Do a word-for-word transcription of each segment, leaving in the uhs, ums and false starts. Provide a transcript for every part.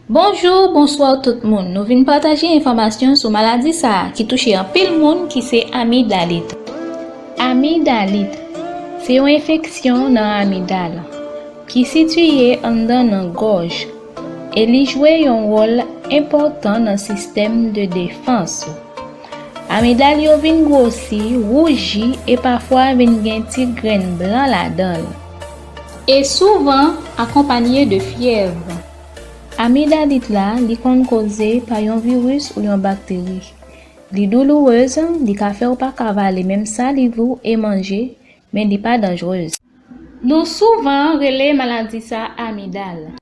Bonjou, bonswa tout moun. Nou vin pataje enfòmasyon sou maladi sa a ki touche anpil moun, ki se amidalit. Amidalit se yon enfeksyon nan amidal ki sitiye anndan nan gòj e li jwe yon wòl enpòtan nan sistèm de defans ou. Amidal yo vin gwosi, wouji e pafwa vin gen ti grenn blan ladan l. E souvan akonpanye de fyèv. Amidalit la, li konn koze pa yon viris ou yon bakteri. Li doulourez, li ka fè w pa ka vale menm saliv ou e manje, men li pa danjrez. Nou souvan rele maladi sa amidal.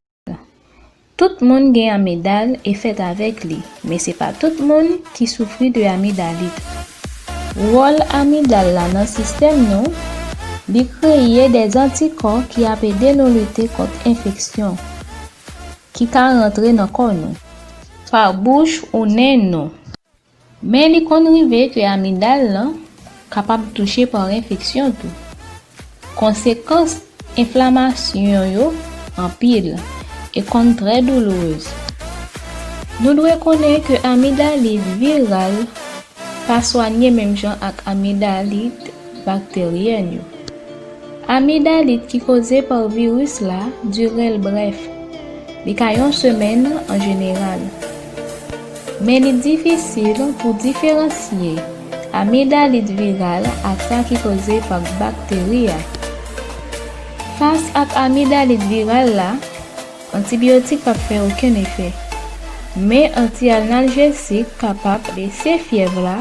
Tout moun gen amidal e fèt avèk li, men se pa tout moun ki soufri de amidalit. Wòl amidal la nan sistèm nou, li kreye de antikò ki ap ede nou lite kont enfeksyon ki ka rantre nan kò nou, pa bouch ou nen nou. Men li konn rive ke amidal lan kapab touche pa enfeksyon tou. Konsekans enflamasyon yo anpil e konn trè doulourez. Nou dwe konnen ke amidalit viral pa swanye menm jan ak amidalit bakteryèn yo. Amidalit ki koze pa viris la, dire l brèf. Li ka yon semèn an jeneral. Men li difisil pou diferansye amidalit viral ak sa ki koze pa bakteri a. Fas ak amidalit viral la, antibiyotik p ap fè okenn efè. Men anti-analjesik kapab bese fyèv la,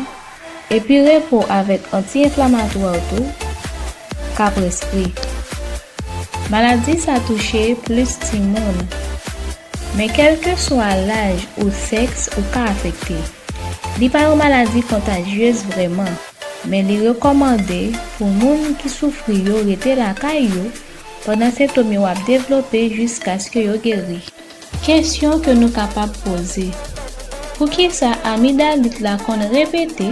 epi repo avèk anti-enflamatwa tou ka preskri. Maladi sa touche plis timoun. Men kèlkeswa laj ou sèks ou ka afekte. Li pa yon maladi kontajyez vrèman, men li rekòmande pou moun ki soufri yo rete lakay yo pandan sentòm yo ap devlope jiskaske yo geri. Kesyon ke nou kapab poze: poukisa amidalit la konn repete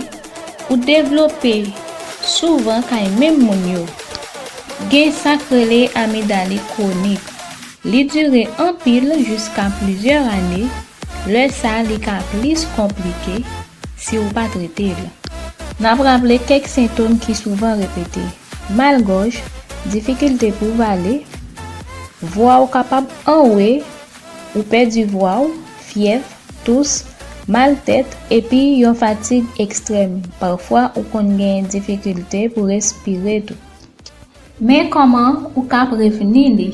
ou devlope souvan kay menm moun yo? Gen sa k rele amidalit kwonik. Li dire anpil jiska plizyè ane, lè sa li ka plis konplike si w pa trete l. N ap raple kèk sentòm ki souvan repete: mal gòj, difikilte pou vale, vwa w kapab anwe, ou pèdi vwa w, fyèv, tous, mal tèt, epi yon fatig ekstrèm. Pafwa ou konn gen difikilte pou respire tou. Men kòman ou ka prevni li?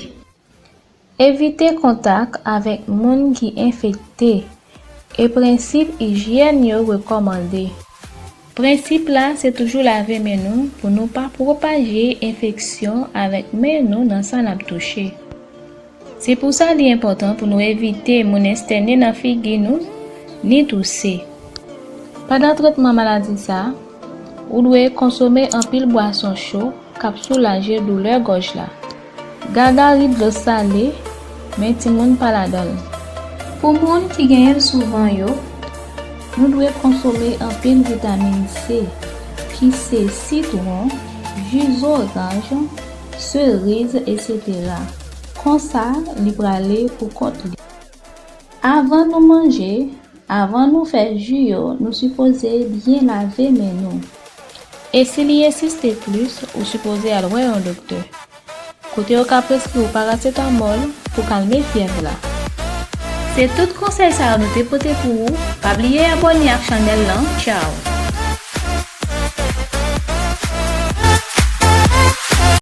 Evite kontak avèk moun ki enfekte e prensip ijyèn yo rekòmande. Prensip la se toujou lave men nou pou nou pa pwopaje enfeksyon avèk men nou nan sa n ap touche. Se pou sa li enpòtan pou nou evite moun estène nan figi nou, ni touse. Pandan tretman maladi sa a, ou dwe konsome anpil bwason cho k ap soulaje doulè gòj la. Gagari dlo sale, men timoun pa ladan l. Pou moun ki genyen l souvan yo, nou dwe konsome anpil vitamin C, ki se sitwon, ji zoranj, seriz, etsetera. Konsa, li prale pou kont li. Avan nou manje, avan nou fè ji yo, nou sipoze byen lave men nou. E si li ensiste plis, ou sipoze al wè yon doktè, kote yo ka preskri w parasetamòl pou kalme fyèv la. Se tout konsèy sa yo nou te pote pou ou. Pa bliye abòne ak chanèl lan. Tchaw!